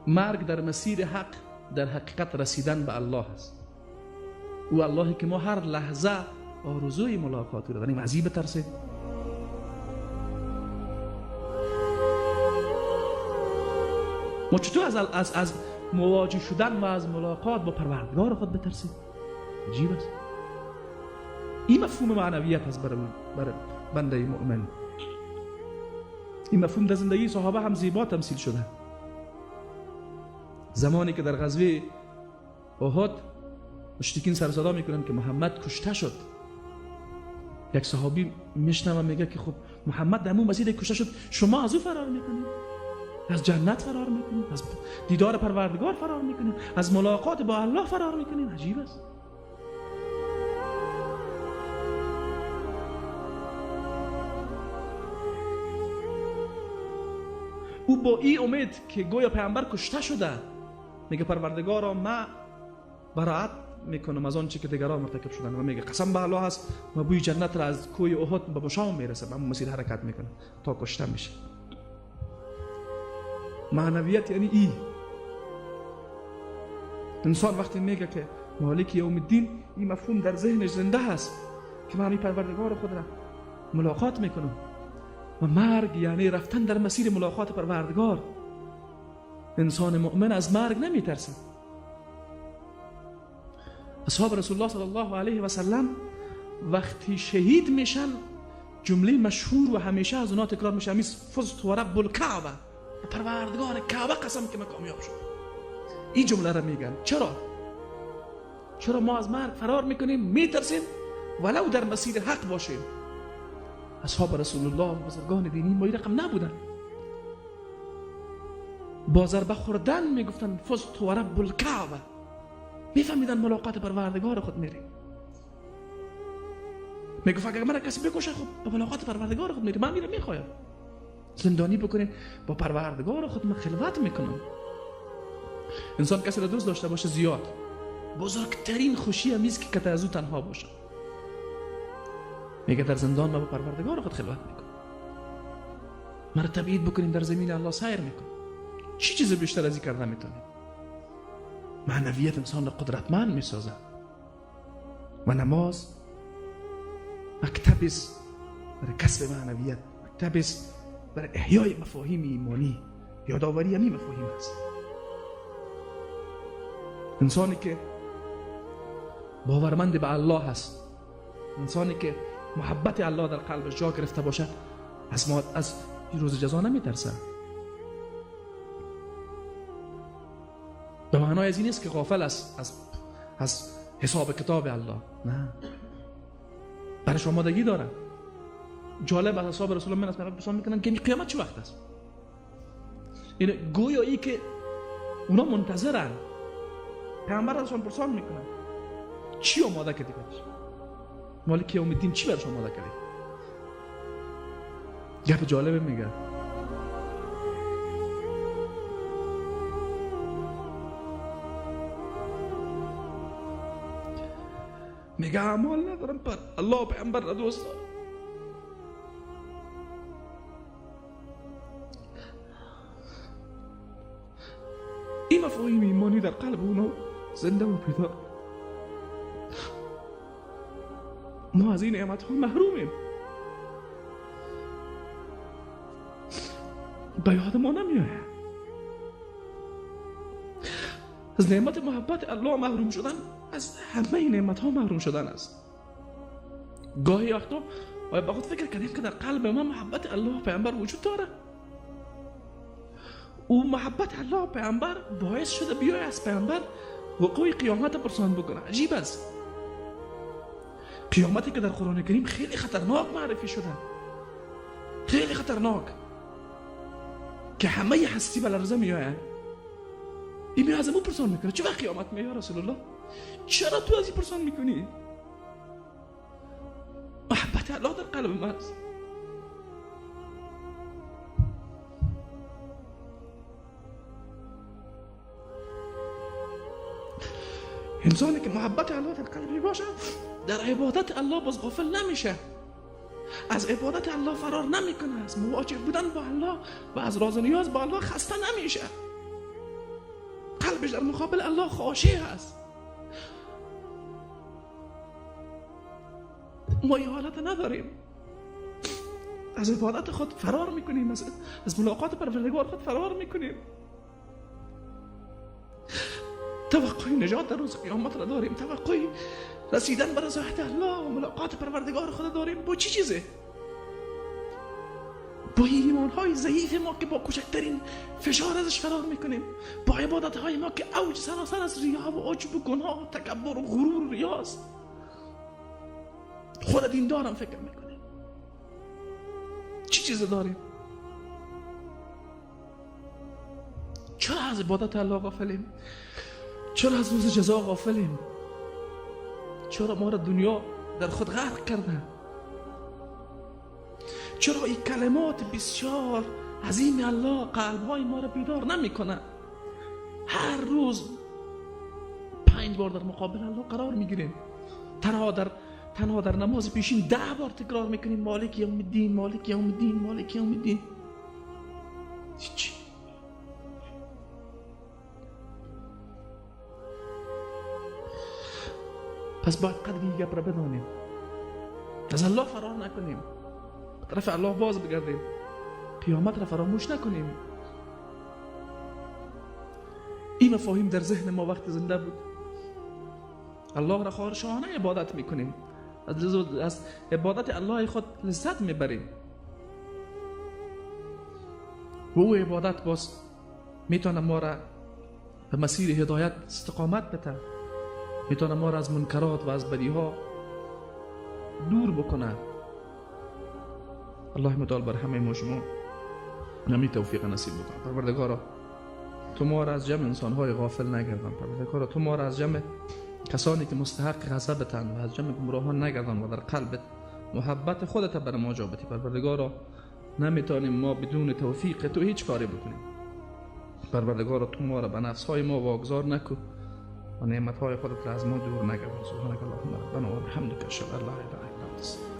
مرگ در مسیر حق در حقیقت رسیدن به الله است. او اللهی که ما هر لحظه آرزوی ملاقات او را داریم، از این بترسیم. ما چطور از مواجه شدن و از ملاقات با پروردگار خود بترسیم؟ عجیب است. این مفهوم معنویت است برای بنده مؤمن. این مفهوم در زندگی صحابه هم زیبا تمثیل شده. زمانی که در غزوه احد مشرکین سر صدا میکنن که محمد کشته شد، یک صحابی میشنوه میگه که خب محمد در اون مسیر کشته شد، شما از او فرار میکنید، از جنت فرار میکنید، از دیدار پروردگار فرار میکنید، از ملاقات با الله فرار میکنید. عجیب است. او با این امید که گویا پیامبر کشته شده میگه پروردگارا من براعت میکنم از آنچه که دیگران مرتکب شدن، و میگه قسم به الله است ما بوی جنت را از کوی احد به شام میرسه، به مسیر حرکت میکنه تا کشته میشه. معنویت یعنی ای انسان وقتی میگه که مالک یوم الدین، این مفهوم در ذهنش زنده هست که من پروردگار خود را ملاقات میکنم و مرگ یعنی رفتن در مسیر ملاقات پروردگار. انسان مؤمن از مرگ نمیترسه. اصحاب رسول الله صلی الله علیه و سلم وقتی شهید میشن جمله مشهور و همیشه از اونا تکرار میشه، فزت و رب الکعبه، پروردگار کعبه قسم که من کامیاب شد. این جمله را میگن. چرا؟ چرا ما از مرگ فرار میکنیم، میترسیم ولو در مسیر حق باشیم؟ اصحاب رسول الله بزرگان دینی ما این رقم نبودن. با ضربه خوردن میگفتن فزت و رب الکعبه، میفهمیدن ملاقات پروردگار خود میریم. میگفت اگر من کسی بکشه خب به ملاقات پروردگار خود میریم، من میرم میخوایم زندانی بکنین، با پروردگار خود من خلوت میکنم. انسان کسی را دوست داشته باشه زیاد، بزرگترین خوشی هم است که از او تنها باشه. میگه در زندان من با پروردگار خود خلوت میکنم، مرا تبعید بکنین در زمین الله سیر میکنم. چی چیز بیشتر از این کرده میتونیم؟ معنویت انسان را قدرتمند میسازه و نماز مکتب است برای کسب معنویت، مکتب است برای احیای مفاهیم ایمانی، یادآوری همین مفاهیم است. انسانی که باورمند به الله هست، انسانی که محبت الله در قلبش جا گرفته باشد، از روز جزا نمیترسه. به معنای از این نیست که غافل است از حساب کتاب الله، نه، برش آمادگی داره. جالب از اصحاب رسول الله من از پیامبر میکنن که قیامت چه وقت است. یعنی گویا ای که اونا منتظرن، پیامبر ازشان پرسان میکنن چی آماده کردی برش؟ مالک یوم الدین چی برش آماده کردی؟ گپ جالب میگه. میگه اعمال ندارم، پر الله پیامبر را دوست دارم. این مفاهیم ایمانی در قلب اونا زنده و پیدا. ما از این نعمت ها محرومیم، به یاد ما نمیآید. از نعمت محبت الله محروم شدن از همه نعمت ها محروم شدن است. گاهی وقتا باید با خود فکر کردیم که در قلب ما محبت الله پیامبر وجود داره. او محبت الله پیامبر باعث شده بیای از پیامبر وقوع قیامت پرسان بکنه. عجیب است. قیامتی که در قرآن کریم خیلی خطرناک معرفی شده، خیلی خطرناک، که همه هستی به لرزه میآید. این میاد از او پرسان میکنه چه وقت قیامت میاد رسول الله؟ چرا تو از این پرسان میکنی؟ محبت الله در قلب من است. انسانی که محبت الله در قلبی باشه در عبادت الله باز غافل نمیشه، از عبادت الله فرار نمیکنه، از مواجه بودن با الله و از راز و نیاز با الله خسته نمیشه. قلبش در مقابل الله خاشع است. ما این حالت نداریم. از عبادت خود فرار میکنیم، از ملاقات پروردگار خود فرار میکنیم. توقع نجات در روز قیامت را داریم، توقع رسیدن به رضایت الله و ملاقات پروردگار خود داریم. با چی چیزه؟ با ایمان های ضعیف ما که با کوچکترین فشار ازش فرار میکنیم، با عبادت های ما که اوج سراسر از ریا و عجب و گناه و تکبر و غرور و ریاست. خود دیندارم فکر میکنیم. چی چیز داریم؟ چرا از عبادت الله غافلیم؟ چرا از روز جزا غافلیم؟ چرا ما را دنیا در خود غرق کرده؟ چرا این کلمات بسیار عظیم الله قلبهای ما را بیدار نمیکنه؟ هر روز 5 بار در مقابل الله قرار میگیریم. تنها در نماز پیشین 10 بار تکرار میکنیم مالک یوم الدین، مالک یوم الدین، مالک یوم الدین. چی؟ پس باید قدر این گپ را بدانیم، از الله فرار نکنیم، به طرف الله باز بگردیم، قیامت را فراموش نکنیم. این مفاهیم در ذهن ما وقت زنده بود. الله را خارشانه عبادت میکنیم، از عبادت الله خود لذت میبریم و او عبادت باز میتونه ما را به مسیر هدایت استقامت بده، میتونه ما را از منکرات و از بدیها دور بکنه. الله متعال بر همه ما شما نمی توفیق نصیب بکنه. پروردگارا تو ما را از جمع انسانهای غافل نگردان. پروردگارا تو ما را از جمع کسانی که مستحق غضبتند و از جمع گمراهان نگردان و در قلبت محبت خودت بر ما جا بدی. پروردگارا نمیتونیم ما بدون توفیق تو هیچ کاری بکنیم. پروردگارا تو ما را به نفسهای ما واگذار نکن و نعمتهای خودت را از ما دور نگردان. سبحانك اللهم ربنا و بحمدک اشهد ان لا اله الا انت.